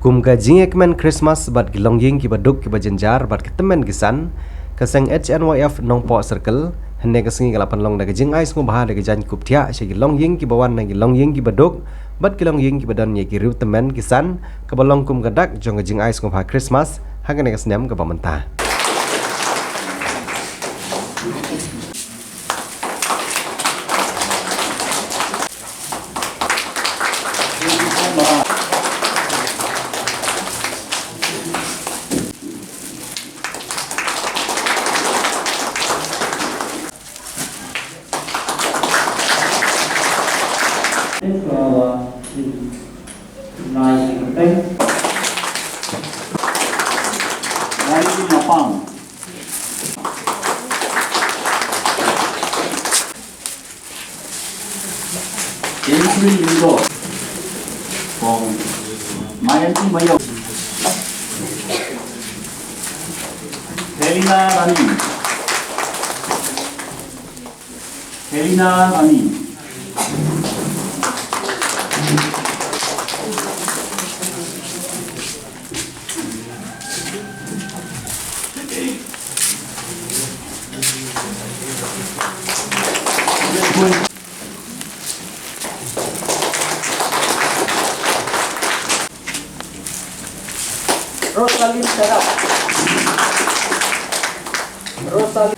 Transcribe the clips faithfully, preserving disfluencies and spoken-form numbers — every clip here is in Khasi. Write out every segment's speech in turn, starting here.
Kum ka jingïakmen Christmas bad ki longïing kiba duk kiba jynjar bad ki tymmen ki san, ka seng H N Y F Nongpoh Circle hynne ka sngi ka la pynlong da ka jingai sngewbha da ka jaiñ kup thiah sha ki longïing kiba wan na ki longïing kiba duk bad ki longïing kiba don ïa ki riew tymmen ki san, kaba long kum ka dak jong ka jingai sngewbha Christmas ha kane ka snem kaba mynta. Kingsley Linggo from Mayanti Mayo. Helena Rani. Helena Rani. Rosalyn Sarah. Rosalyn.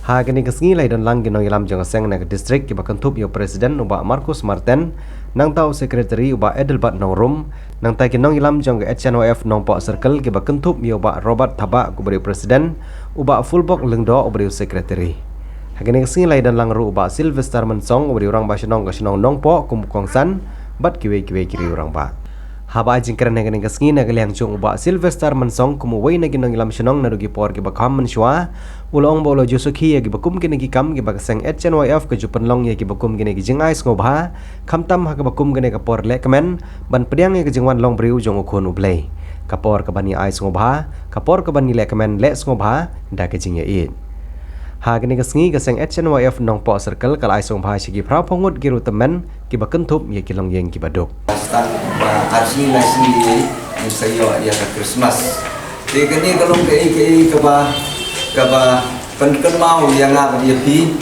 Ha kane ka sngi la ïadon lang ki nongïalam jong ka seng na ka district kiba kynthup ïa u president u Bah Marcus Marten, nangta u secretary u Bah Adelbert Nongrum, nangta ki nongïalam jong ka H N Y F Nongpoh Circle kiba kynthup ïa u Bah Robert Thabah uba dei u president, u Bah Fulbok Lyngdoh uba dei u secretary. Ha kane ka sngi la ïadon lang ruh u Bah Sylvester Mynsong uba dei u rangbah shnong ka shnong Nongpoh kum u kongsan bad kiwei kiwei ki riew rangbah. Haba ai jingkren ha kane ka sngi na ka liang jong u Bah Sylvester Mynsong kum uwei na ki nongïalam shnong naduh ki por kiba kham mynshuwa, u la ong ba u la ju sakhi ïa kiba kum kine ki kam kiba ka seng H N Y F ka ju pynlong ïa kiba kum kine ki jingai sngewbha, khamtam ha kaba kum kane ka por lehkmen ban pdiang ïa ka jingwan long briew jong u Khun u Blei. Ka por kaban ïa ai sngewbha, ka por kaban ïa lehkmen leh sngewbha da ka jingïaieit. Ha kane ka sngi ka seng H N Y F Nongpoh Circle ka la ai sngewbha sha ki phra phew ngut ki riew tymmen kiba kynthup ïa ki longïing kiba duk. Start ba ar sngi lai sngi ngin sa ïoh ïa ka Christmas. Te kane ka long kaei kaei kaba, kaba pynkynmaw ïa nga bad ïa phi.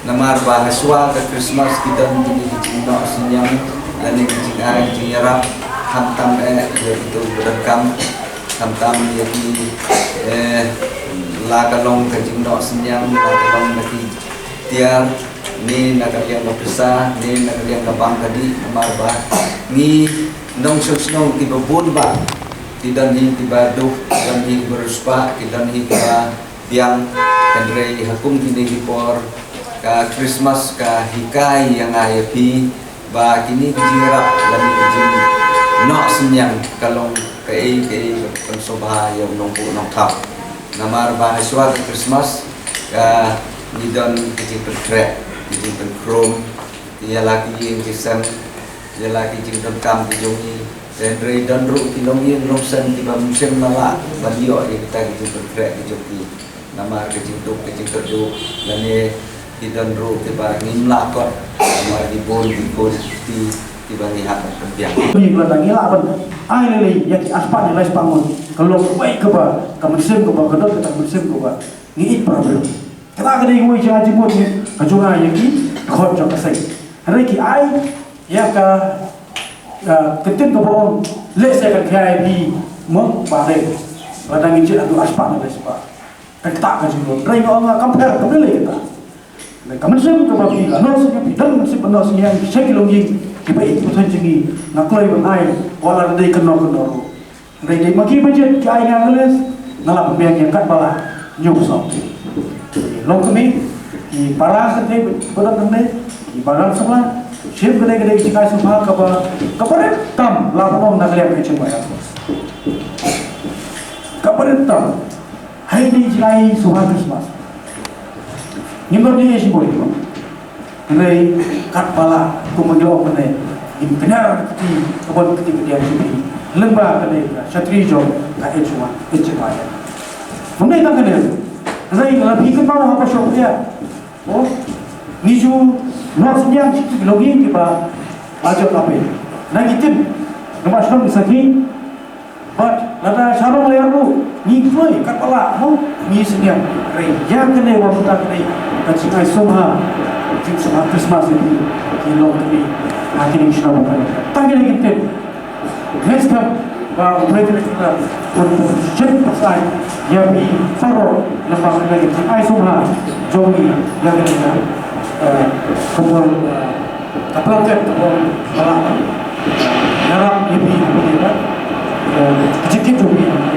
Namar ba ha shuwa ka Christmas ki don kine ki jingnoh synñiang lane ki jingai jingïarap, khamtam eh ïa kito kiba donkam, khamtam ïa ki, eh, la ka long ka jingnoh synñiang, la ka long na ki tiar, ne na ka liang ka pisa, ne na ka liang ka bam ka dih, namar ba ngi nongshong shnong kiba bun bah, ki don hi kiba duh, ki don hi kiba riewspah, ki don hi kiba biang. Hynrei ha kum kine ki por ka Christmas ka hikai ïa nga ïa phi ba kine ki jingïarap lane ki jingnoh synñiang ka long kaei kaei ka pynsngewbha ïa u nongbuh nongthap. Namar ba ha shuwa ka Christmas ka ngi don ki jingpynkhreh, ki jingpynkhrum ïa la ki ïing ki sem, ïa la ki jingdonkam ki jong ngi. Hynrei don ruh ki longïing longsem kiba mynsiem na lah ban ïoh ïa kita ki jingpynkhreh ki jong ki. Namar ka jingduk ka jingkyrduh lane ki don ruh kiba ngim lah kot namar ki bun ki khun ki kti kiba ngi hap ban pynbiang. Ngi ba ngi lah ban ai lei lei ïa ki arspah ne laispah ngut ka long kawei kaba ka mynsiem kaba ka don kata ka mynsiem kaba ngi ïeit para briew. Kata ka dei kawei jaka jingmut ka jong nga ïa ki dkhot jong ka seng. Hynrei ki ai ïa ka, ah, ka ktien kaba ong lehse kan khia ïa phi mo ba dei. Lada ngi jied haduh arspah ne laispah. Kan ktah ka jingmut. Hynrei nga ong nga kam pher kam lei lei kata. Ka mynsiem kaba phi la noh synñiang, phi don mynsiem ban noh synñiang sha ki longïing kiba ïeit kiba thoh jong ngi, nga kloi ban ai wat la dei kynnoh kynnoh ruh. Hynrei dei ma ki ba jied ki ai nga ka list, nga la pynbiang ïa katba lah hynñiew saw. Long kmie ki para kynthei ba don hangne, ki para samla, shim ka dei ka dei ka jingai sngewbha kaba, kaba rit tam, la pynlong na ka liang ka jingmut. Kaba rit tam. Hai dei jingai sngewbha Christmas. Ngim don ei ei shibun. Hynrei katba lah kum ba ngi ong mynne, ngin kynjar kti ka bor kti ka diang jong ngi lyngba kane ka shatri jong ka H Y F. Mynne tang kane. Hynrei lada phi kynmaw ha ka shop ïa. Oh, ngi ju Noh synñiang shi ki longïing kiba la jot la peit. Na ki ktien, namar shnong ki sakhi, bad lada sha rong lyer ruh ngi kloi katba lah mo, ngi synñiang. Hynrei ïa kane, wat mynta kane ka jingai sumha, jingsumha Christmas ïa phi, ki long kane ha kine ki shnong ba tang kine ki ktien. Next time ba u President ka pun pun shet pasai ïa phi baroh lyngba kane ka jingai sumha jong ngi ïa kane ka, eh, ka bor, eh, ka blanket ka bor, ka la ïarap ïa phi, ïa phi ba, eh, ka jingkit jong ngi.